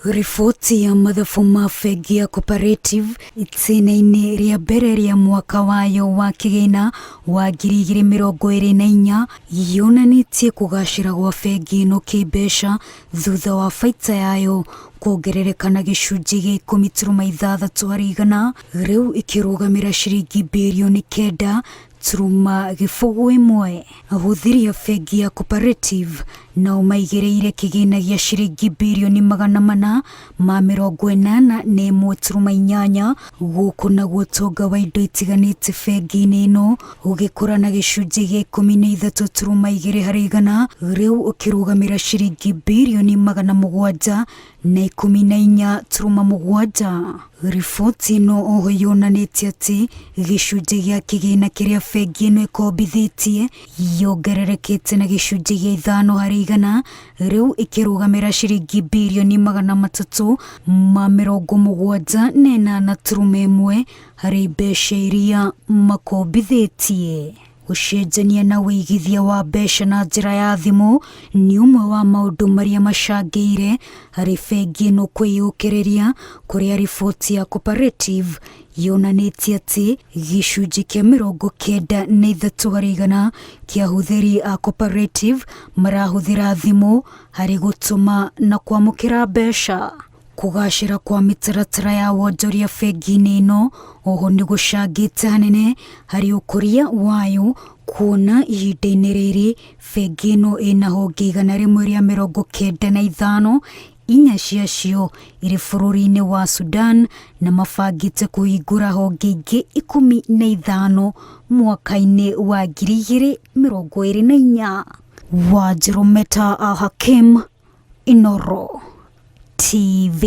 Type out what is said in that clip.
Riboti ya mathabu ma bengi ya Cooperative itĩna-inĩ rĩa mbere rĩa mwaka wayo wa kĩgĩna wa 2024 yonanĩtie kũgacĩra gwa bengi ĩno kĩmbeca thutha wa baita yayo kuongerereka na gĩcunjĩ gĩa 10.6 harĩ igana, rĩu ĩkĩrũgamĩra ciringi birioni 9.01. Ahũthĩri a bengi ya Cooperative nao maigĩrĩire kĩgĩna gĩa ciringi birioni 481.8, gũkũ naguo ũtonga wa indo itiganĩte bengi-inĩ ĩno ũgĩkũra na gĩcunjĩ gĩa 13.2 harĩ igana, rĩu ũkĩrũgamĩra ciringi birioni 714.7. Riboti ĩno oho yonanĩtie atĩ gĩcunjĩ gĩa kĩgĩna kĩrĩa bengi ĩno ĩkombithĩtie yongererekete na gĩcunjĩ gĩa 5 harĩ igana, rĩu ĩkĩrũgamĩra ciringi birioni 378.1 harĩ mbeca iria makombithĩtie. Gũcenjania na ũigithia wa mbeca na njĩra ya thimũ nĩ ũmwe wa maũndũ marĩa macangĩire harĩ bengi ĩno kwĩyũkĩrĩria, kũrĩa riboti ya Cooperative yonanĩtie atĩ gĩcunjĩ kĩa 93 harĩ igana kĩa ahũthĩri a Cooperative marahũthĩra thimũ harĩ gũtũma na kwamũkĩra mbeca. Kũgacĩra kwa mĩtaratara ya wonjoria bengi-inĩ ĩno oho nĩ gũcangĩte hanene harĩ ũkũria wayo, kuona ihinda-inĩ rĩrĩ bengi ĩno ĩna honge 195, inya ciacio irĩ bũrũri-inĩ wa Sudan, na mabangĩte kũhingũra honge ingĩ 15 mwaka-inĩ wa 2024. Wanjirũ Meta Al Hakim, Inooro TV.